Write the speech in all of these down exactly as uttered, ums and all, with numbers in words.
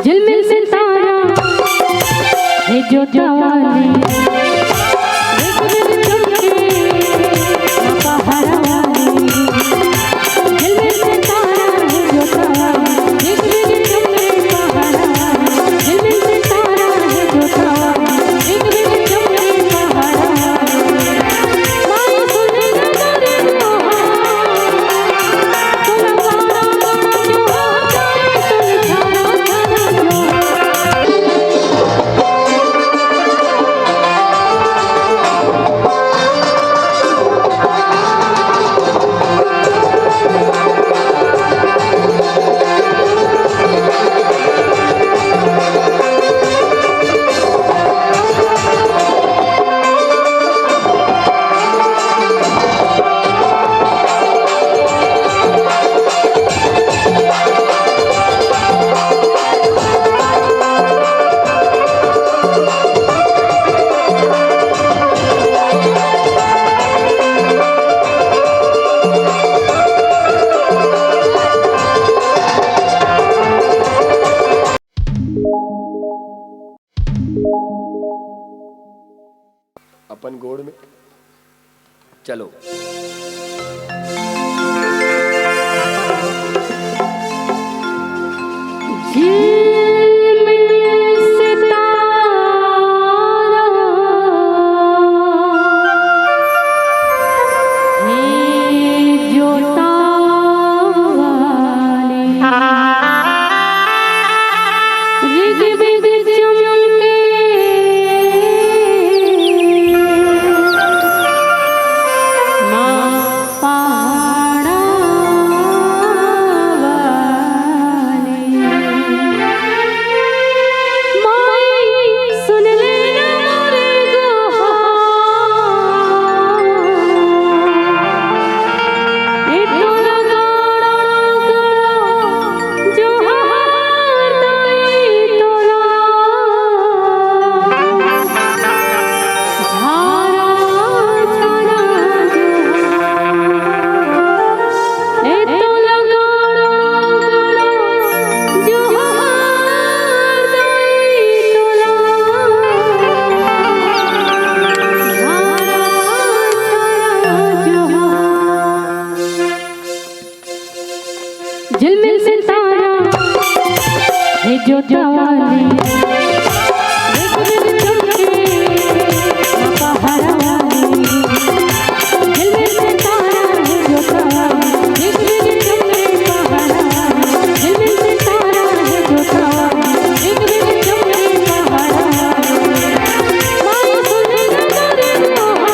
झिलमिल सितारा हे जोता वाली, एक दिन चमके पहाड़ा वाली। झिलमिल सितारा हे जोता वाली, एक दिन चमके पहाड़ा वाली। झिलमिल सितारा हे जोता वाली, एक दिन चमके पहाड़ा वाली। माई सुन ले ना रे मोहा, अपन गोड़ में चलो। झिलमिल सितारा हे जोता वाली, एक दिन चमके पहाड़ा वाली। झिलमिल सितारा हे जोता वाली, एक दिन चमके पहाड़ा वाली। झिलमिल सितारा हे जोता वाली, एक दिन चमके पहाड़ा वाली। माई सुन ले ना रे मोहा,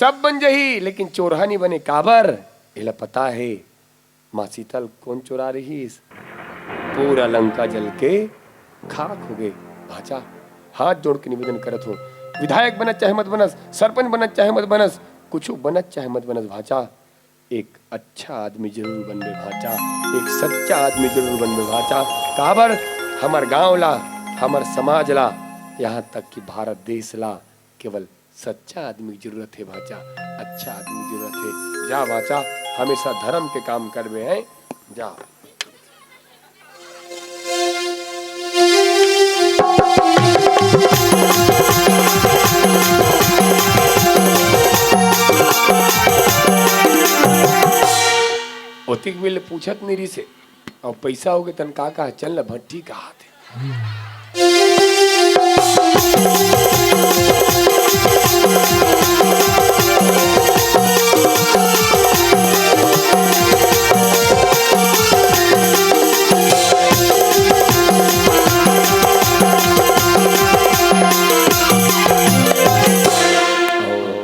तब बन जही, लेकिन चोरहा नी बने। काबर? एला पता हे, माँ सीता ल कोन चोरा रहिस? पूरा लंका जल के खाक हो गे। भांचा, हाथ जोड़ के निवेदन करत हो, विधायक बनत चाहे मत बनस, सरपंच बनत चाहे मत बनस, कुछु बनत चाहे मत बनस भांचा, एक अच्छा आदमी जरूर बनबे भांचा, एक सच्चा आदमी जरूर बनबे भांचा। काबर? हमर गांव ला, हमर समाज ला, यहाँ तक कि भारत देश ला केवल सच्चा आदमी की जरूरत हे भांचा, अच्छा आदमी की जरूरत हे। जा भांचा, हमेशा धर्म के काम करबे हैं, जा। ओतिक बेले पूछत नहीं रिसे, अउ पैसा होगे तन का कहा, चल न भट्टी कहा थे।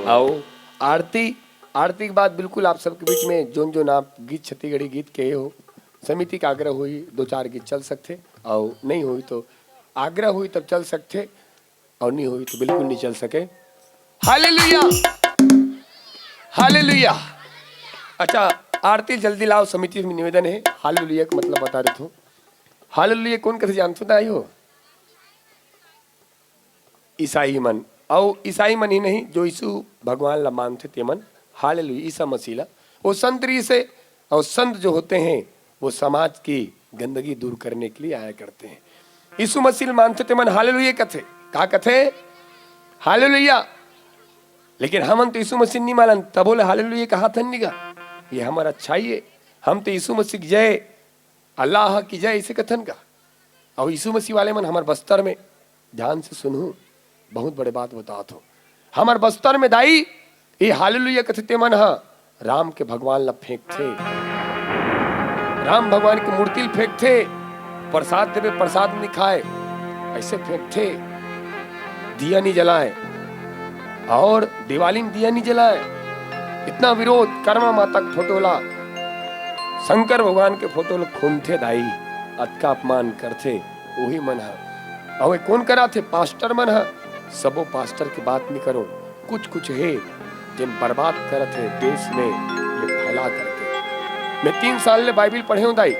आओ, आरती, आरती के बाद बिल्कुल आप सबके बीच में जोन जोन आप गीत, छत्तीसगढ़ी गीत कहे हो, समिति का आग्रह होही, दो चार गीत चल सकथे, अउ नहीं होही तो आग्रह होही तब चल सकथे, अउ नहीं होही तो बिल्कुल नहीं चल सके। Hallelujah, hallelujah. अच्छा, आरती जल्दी लाओ, समिति में निवेदन हे, हालेलुया का मतलब बता देथों। हालेलुया कोन कथे जानथो दाई हो? ईसाई मन, अउ ईसाई मन ही नहीं, जो यीशु भगवान ला मानथे ते मन, हालेलुया, ईसा मसीह ला। वो संत रहिसे, और संत जो होते हैं, वो समाज की गंदगी दूर करने के लिए आया करते हैं। यीशु मसीह ला मानथे ते मन हालेलुया कथे। का कथे? हालेलुया। लेकिन हमन तो यीशु मसीह नहीं मानन, तबो ले हालेलुया कहाथन नहीं गा। ये हमर अच्छाई है। हम तो यीशु मसीह की जय, अल्लाह की जय, इसे कथन का। अउ यीशु मसीह वाले मन हमर बस्तर में, ध्यान से सुनहू, बहुत बड़े बात बतात हो। हमर बस्तर में दाई, ये हालेलुया कथे ते मन ह राम के भगवान ला फेंकथे, राम भगवान की मूर्ति ल फेंकथे, प्रसाद देवे, प्रसाद नहीं खाए, ऐसे फेंकथे, दिया नहीं जलाए, और दिवाली में दिया नहीं जलाए। इतना विरोध, कर्मा माता के फोटो ला, शंकर भगवान के फोटो ला खूंदथे दाई, अतका अपमान करथे। उही मन ह। अउ ए कोन कराथे? पास्टर मन ह। सबो पास्टर के बात नहीं करो, कुछ कुछ हे जेन बर्बाद करत हे देश में ये फैला करके। मैं तीन साल ले बाइबिल पढ़े हूँ दाई,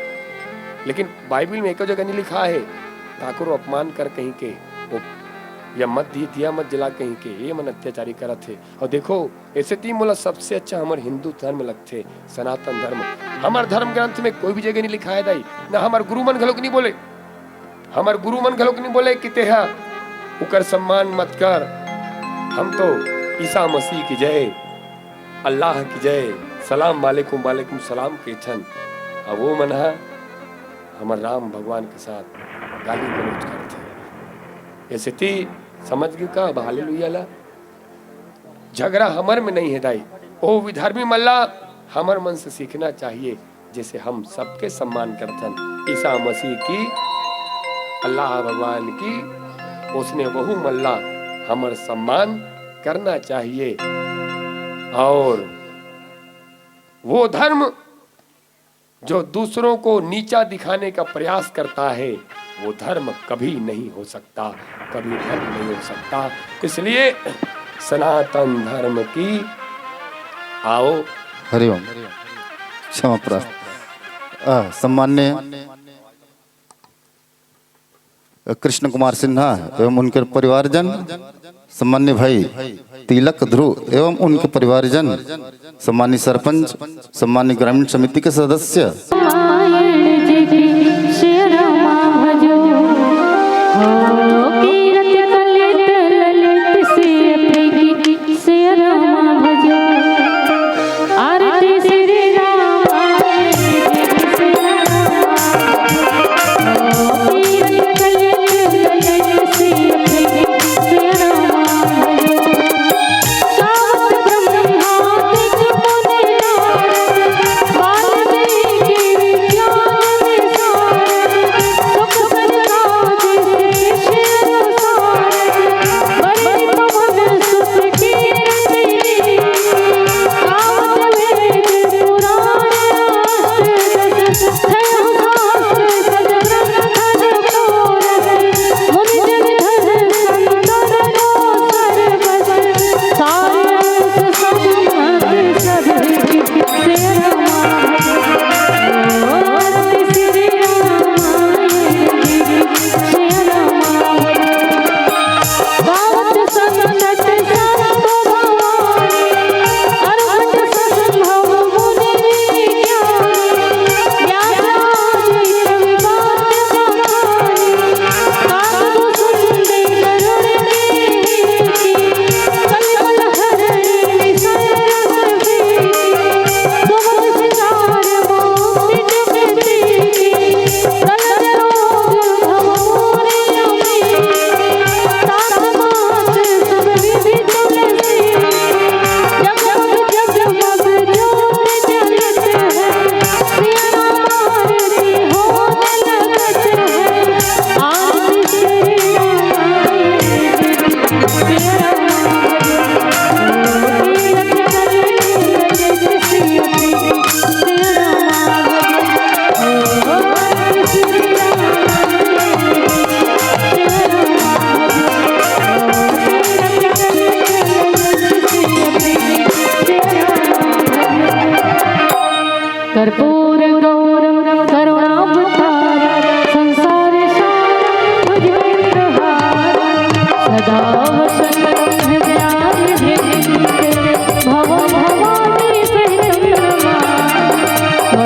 लेकिन बाइबिल में एको जगह नहीं लिखा हे काकरो अपमान कर कहीं के, वो या मत दी, दिया मत जला कहीं के, ये मन अत्याचारी करत हे। अउ देखो, ऐसे ती मोला सबसे अच्छा हमर हिंदू धर्म लगथे, सनातन धर्म। हमर धर्म ग्रंथ में कोई भी जगह नहीं लिखा हे दाई, ना हमर गुरु मन घलोक नहीं बोले, हमर गुरु मन घलोक नहीं बोले कि तेहा उकर सम्मान मत कर। हम तो ईसा मसीह की जय, अल्लाह की जय, सलाम वालेकुम, वालेकुम सलाम कहिथन। अब वो मन ह हमर राम भगवान के साथ गाली गलौज करथे। ऐसे ती समझ गे का अब हालेलुया ला? झगड़ा हमर में नहीं है दाई, ओ विधर्मी मन ला हमर मन से सीखना चाहिए, जैसे हम सबके सम्मान करथन। ईसा मसीह की, अल्लाह भगवान की, उसने वहू मन ला हमर सम्मान करना चाहिए। और वो धर्म जो दूसरों को नीचा दिखाने का प्रयास करता है, वो धर्म कभी नहीं हो सकता, कभी धर्म नहीं हो सकता। इसलिए सनातन धर्म की आओ। हरिओम। क्षमा प्रार्थना। आ, सम्मान्य कृष्ण कुमार सिन्हा एवं उनके परिवारजन, सम्मान्य भाई तिलक ध्रुव एवं उनके परिवारजन, सम्मान्य सरपंच, सम्मान्य ग्रामीण समिति के सदस्य,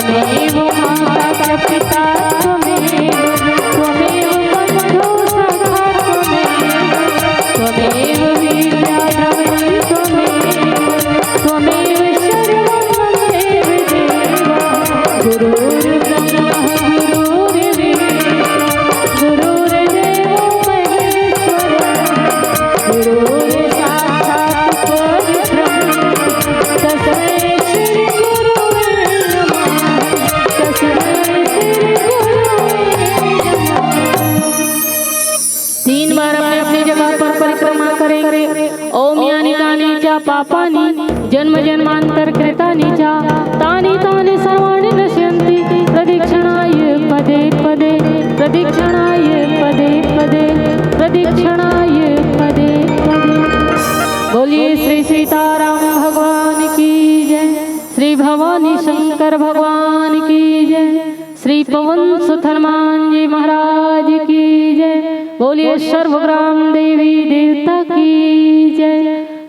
त्वमेव माता च पिता त्वमेव, त्वमेव बन्धु सखा त्वमेव, त्वमेव विद्या द्रविणी त्वमेव, त्वमेव सर्वं मम देव देव। गुरुर्ब्रह्मा गुरुर्विष्णु गुरुर्देवो महेश्वरः। गुरुर्साक्षात् परब्रह्म तस्मै श्री गुरुवे नमः। तस्मै श्री गुरुवे नमः। तीन बार अपने अपनी जगह पर परिक्रमा करेंगे। ओम यानि कानि च पापानि जन्म जन्मांतर कृतानि च, तानि तानि सर्वाणि नश्यन्ति प्रदक्षिणाय पदे पदे, प्रदक्षिणाय पदे पदे, प्रदक्षिणाय पदे पदे। बोलिए श्री सीताराम भगवान की जय, श्री भवानी शंकर भगवान की जय, श्री पवन सुत हनुमान जी महाराज की जय। बोलिए सर्वग्राम देवी देवता की जय।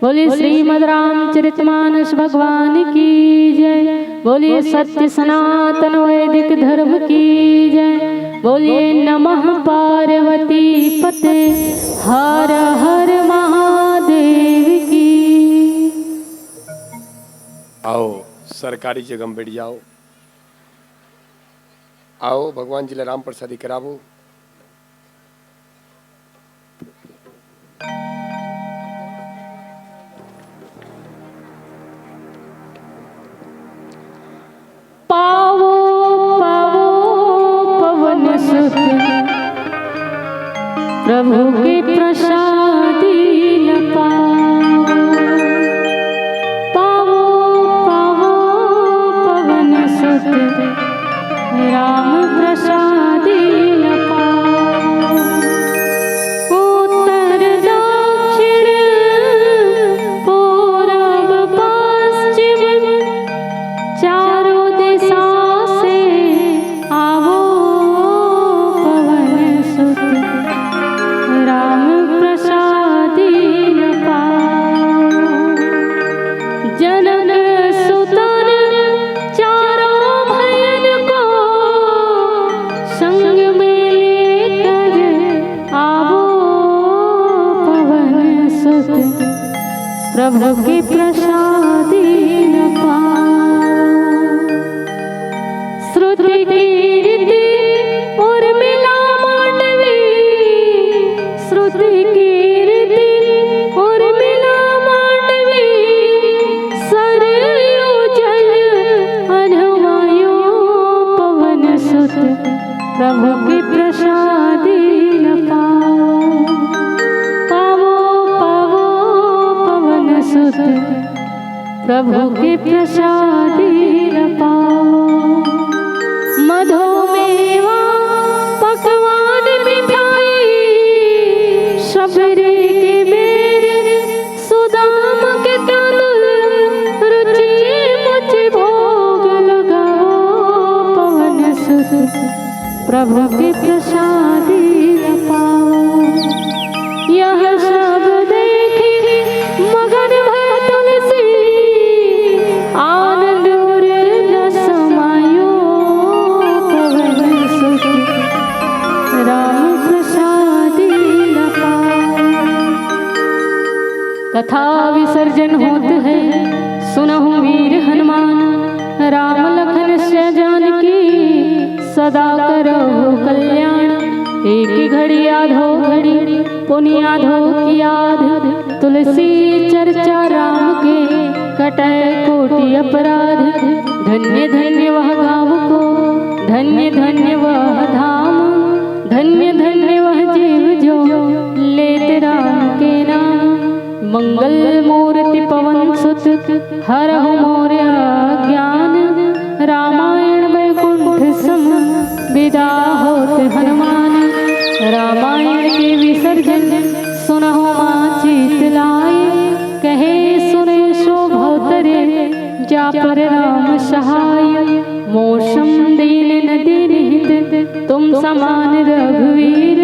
बोलिए श्रीमद् रामचरितमानस भगवान की जय। बोलिए सत्य सनातन वैदिक धर्म की जय। बोलिए नमः पार्वती पते हर हर महादेव की। आओ, सरकारी जगह में बैठ जाओ। आओ, भगवान जी ला राम प्रसादी करावो। पावो, पावो, पवन सुत, प्रभु के प्रसादी न पावो। पावो, पावो, पवन सुत, राम प्रसादी न पावो। उत्तर दक्षिण पूरब पश्चिम, चारों दिशा से आवो पवन सुत, राम प्रसादी न पावो। जनक सुतन चारों भयन को, संग में लेकर आवो पवन सुत, प्रभु के प्रसादी न पावो। श्रुति कीर्ति उर्मिला मांडवी, श्रुति कीर्ति उर्मिला मांडवी, सरयू जल अनुवायो पवन सुत, प्रभु के प्रसादी न पावो। पावो, पावो, पवन सुत, प्रभु के प्रसादी न पावो। मधुमेवा पकवान मिठाई, शबरी के बेर सुदाम के तांदुल, रुचि मुचि भोग लगावो पवन सुत, प्रभु के प्रसादी न पावो। यह सब देखि मगन भय तुलसी, आनंद उर न समायो पवन सुत, राम प्रसादी न पावो। कथा विसर्जन होत है, सुनहु वीर हनुमान, राम लखन सह जानकी, सदा करहु कल्याण। एक घड़ी आधो घड़ी, पुनि आधो की आध, तुलसी चर्चा राम के, कटै कोटि अपराध। धन्य धन्य वह गाँव को, धन्य धन्य वह धाम, धन्य धन्य वह जीव जो, लेत राम के नाम। मंगल मूर्ति पवन सुत, हरहु मोर अज्ञान। रामायण वैकुंठ सम, विदा होत हनुमान। रामायण के विसर्जन, सुनहु माँ चित लाय। कहे सुने सो भव तरे, जा पर राम सहाय। मौसम दीन न दीन हित, तुम समान रघुवीर।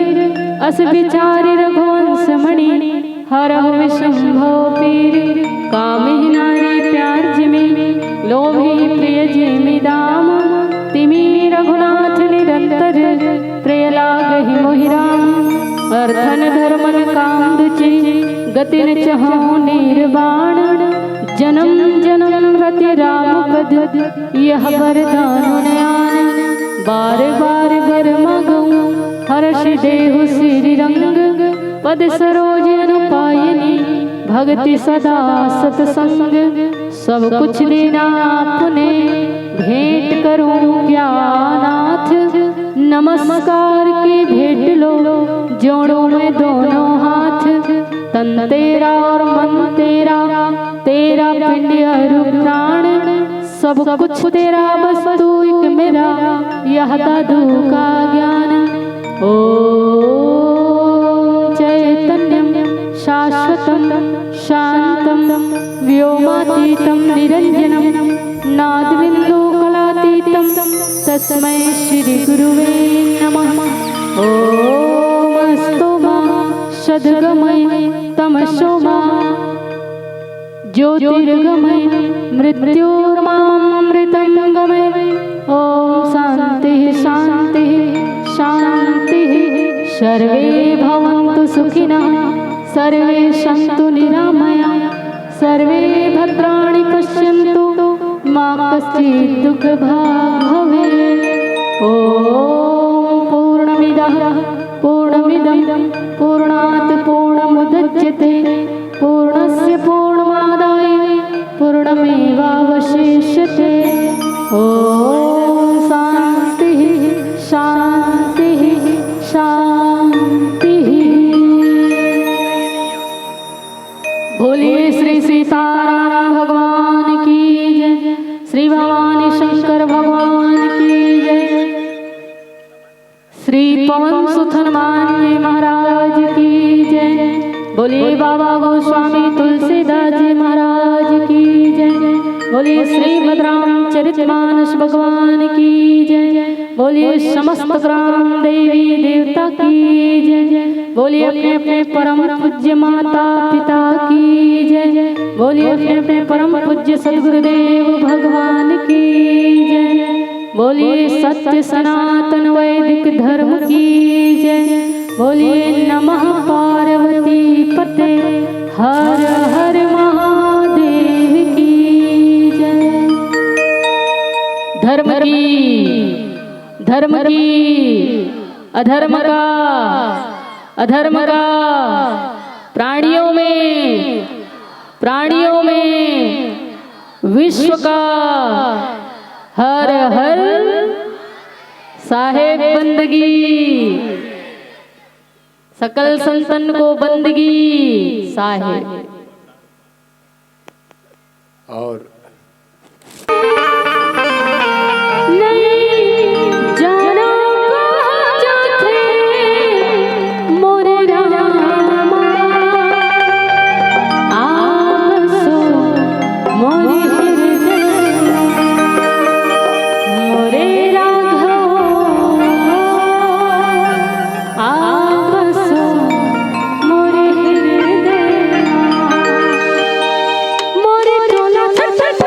अस विचारि रघुवंश मणि, हरहु विषम भव पीर। कामहि नारी प्यार जिमि, लोभी प्रिय जिमि दाम। गति न चहहु निर्वाण, जनम जनम रति राम पद, यह वरदान नयान। बार बार वर मागहु, हरषि देहु श्री रंग। पद सरोज अनुपायनी, भगति सदा सतसंग। सब कुछ देना आपने, भेंट करूं क्या नाथ। नमस्कार की भेंट लो, जोड़ूं मैं दोनों हाथ। तन तेरा और मन तेरा, तेरा पिंड अरु प्राण। सब कुछ तेरा, बस तू एक मेरा, यह दादू का ज्ञान। ॐ चैतन्यं शाश्वतं शान्तं व्योमातीतं निरञ्जनं नादबिन्दुकलातीतं तस्मै श्री गुरुवे नमः। ॐ अस्तु मा सद्गमय तमसो मा ज्योतिर्गमय मृत्योर्मामृतं गमय। ॐ शान्तिः शान्तिः शान्तिः। सर्वे भवन्तु सुखिनः, सर्वे सन्तु निरामया, सर्वे भद्राणि पश्यन्तु, मा कश्चित् दुःखभाग् भवेत्। ॐ पूर्णमिदः पूर्णमिदं पूर्णात् पूर्णमुदच्यते, पूर्णस्य पूर्णमादाय पूर्णमेवावशिष्यते। ॐ शान्तिः शान्तिः शान्तिः। बोलिए श्री सीताराम भगवान की जय, श्री भवानी शंकर भगवान की जय, श्री पवन सुत हनुमान जी महाराज की जय। बोलिए बाबा गोस्वामी तुलसीदास जी महाराज की जय। बोलिए श्रीमद् रामचरित मानस भगवान की जय। बोलिए समस्त ग्राम देवी देवता की जय। बोलिए अपने अपने परम पूज्य माता पिता की जय। बोलिए अपने अपने परम पूज्य सदगुरुदेव भगवान की जय। बोलिए सत्य सनातन वैदिक धर्म की जय। बोलिए नमः पार्वती पते हर हर महादेव की जय। धर्म की, धर्म की, अधर्म का, अधर्म का, प्राणियों में, प्राणियों में विश्व का हर हर साहेब बंदगी, सकल संतन को बंदगी साहेब। और नहीं जाना कहाँ जाथे मोरे रामा, आप सो मोरे हृदय, मोरे राघव, आप सो मोरे हृदय, मोरे टोला छटपट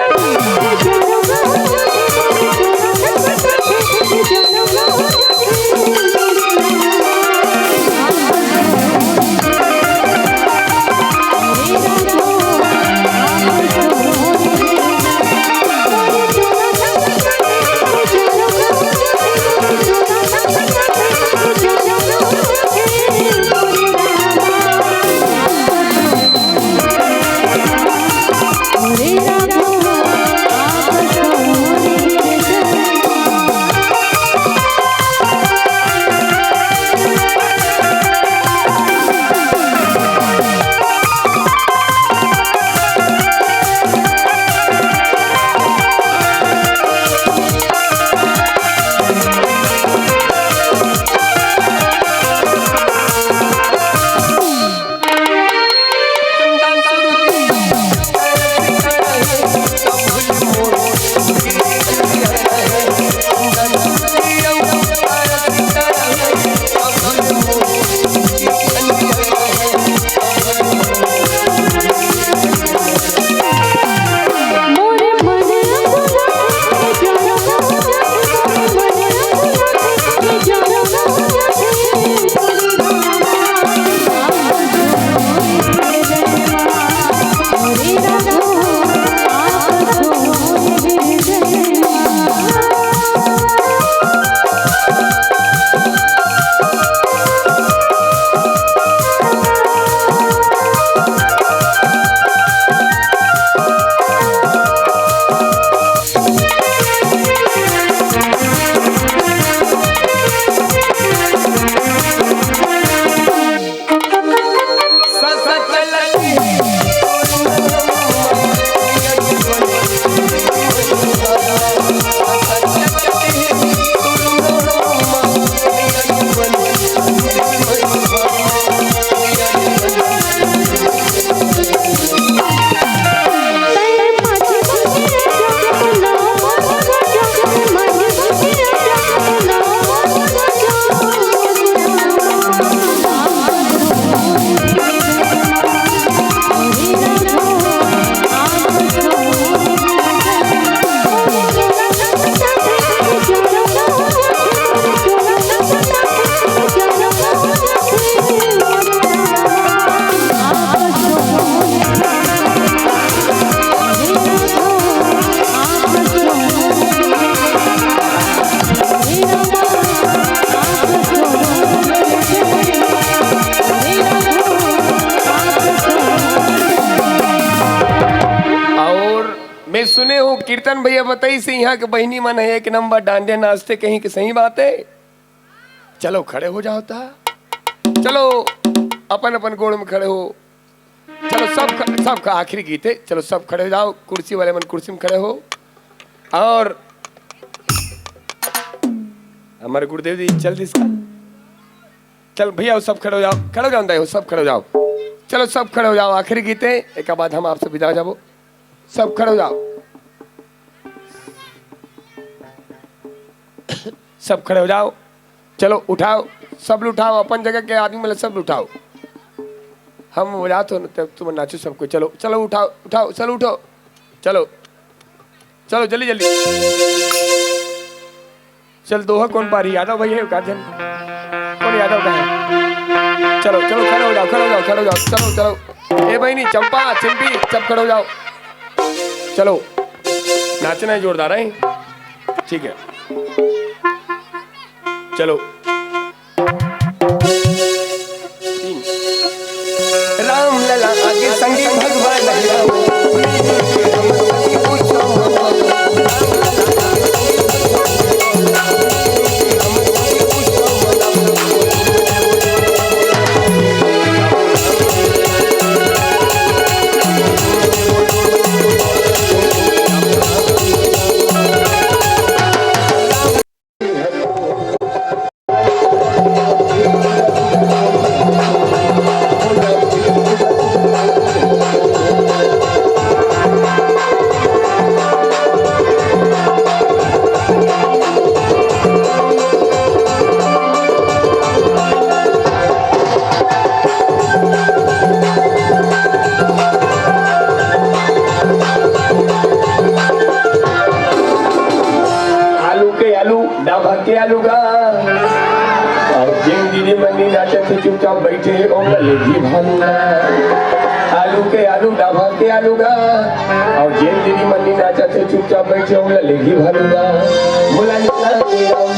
कीर्तन भैया बताइस इहाँ के बहिनी मन हे एक नंबर डांडिया नाचथे, कहिन के सही बात हे। चलो खड़े हो जाव ता, चलो अपन अपन गोड़ में खड़े हो। चलो सब ख-, सब का आखिरी गीत हे, चलो सब खड़े हो जाव, कुर्सी वाले मन कुर्सी में खड़े हो। अउ हमर गुरुदेव जी चल दिस का। चल भैया, सब खड़े हो जाव, खड़े हो जाव, दाई हो, सब खड़े हो जाव। चलो, सब खड़े हो जाव, आखिरी गीत हे, एकर बाद हम आपसे विदा हो जाबो। सब खड़े हो जाव, सब खड़े हो जाव। चलो, उठाव, सब ल उठाव, अपन जगह के आदमी मन ल सब ल उठाव। हम बजात हो न, तब तुम नाचो सब कोई। चलो, चलो, उठाव, उठाव, चलो, उठो, चलो, चलो, जल्दी, जल्दी। चल, दोहा कोन पारी? यादव भैया हे, का झन? कोन यादव का हे? चलो, चलो, खड़े हो जाव, खड़े हो जाव, खड़े हो जाव, चलो, चलो। ए बहिनी, चंपा, चिंपी, सब खड़े हो जाव। चलो, नाचना हे जोरदार, हे? ठीक हे, चलो। तीन। राम लला आगे संगी भगवान राम। आलू के आलू, डाभा के आलू गा। अउ जेन दीदी मन नी नाचत हे, चुपचाप बइठे हे, ओमन ल लेगही भालू गा। आलू के आलू, डाभा के आलू गा। अउ जेन दीदी मन नी नाचत हे, चुपचाप बइठे हे, ओमन ल लेगही भालू गा। बोला निकला के राम।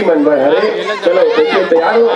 मन बर हरे। चलो, देखिए, तैयार हो?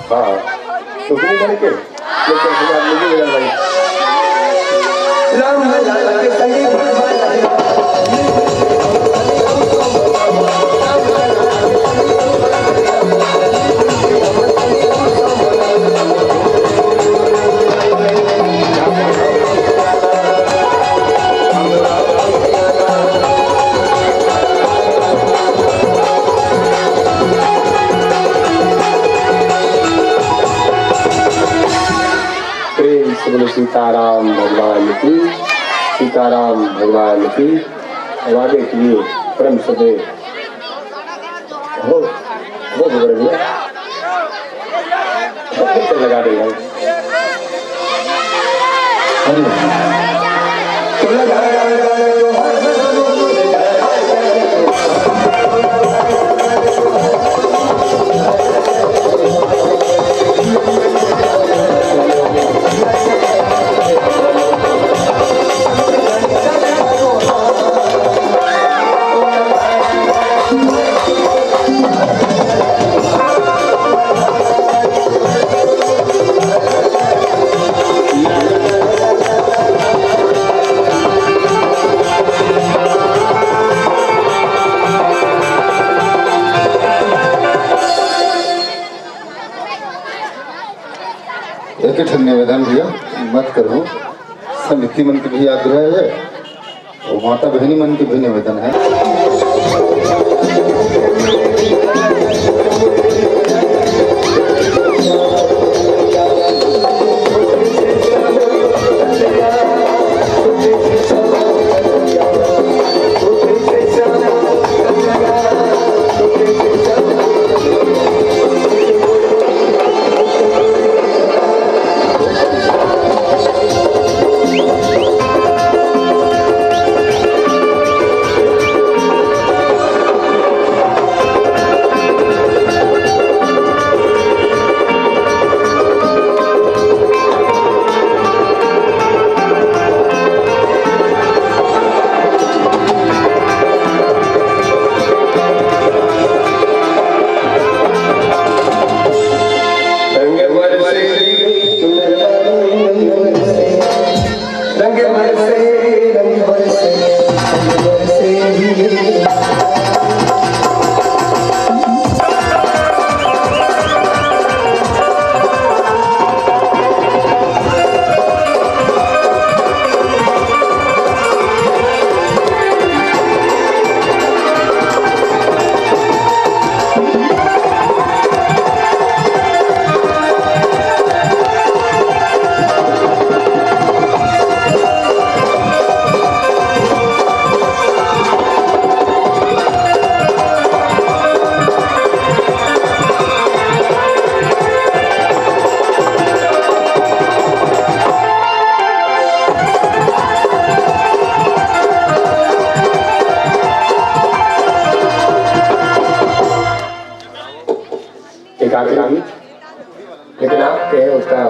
हाँ, तो गुरु बन के, लेकिन भगवान मुझे मिला भाई। राम लाल के संगी भगवान। प्रेम से बोलो सीताराम भगवान की, सीताराम भगवान की। अब आगे के लिए परम श्रद्धेय हो, हो गए भैया। लगा दे भाई। एक ठन निवेदन भैया, मत करो, समिति मन के भी आग्रह है। अउ माता बहिनी मन के भी निवेदन है। लेकिन आप कहे उसका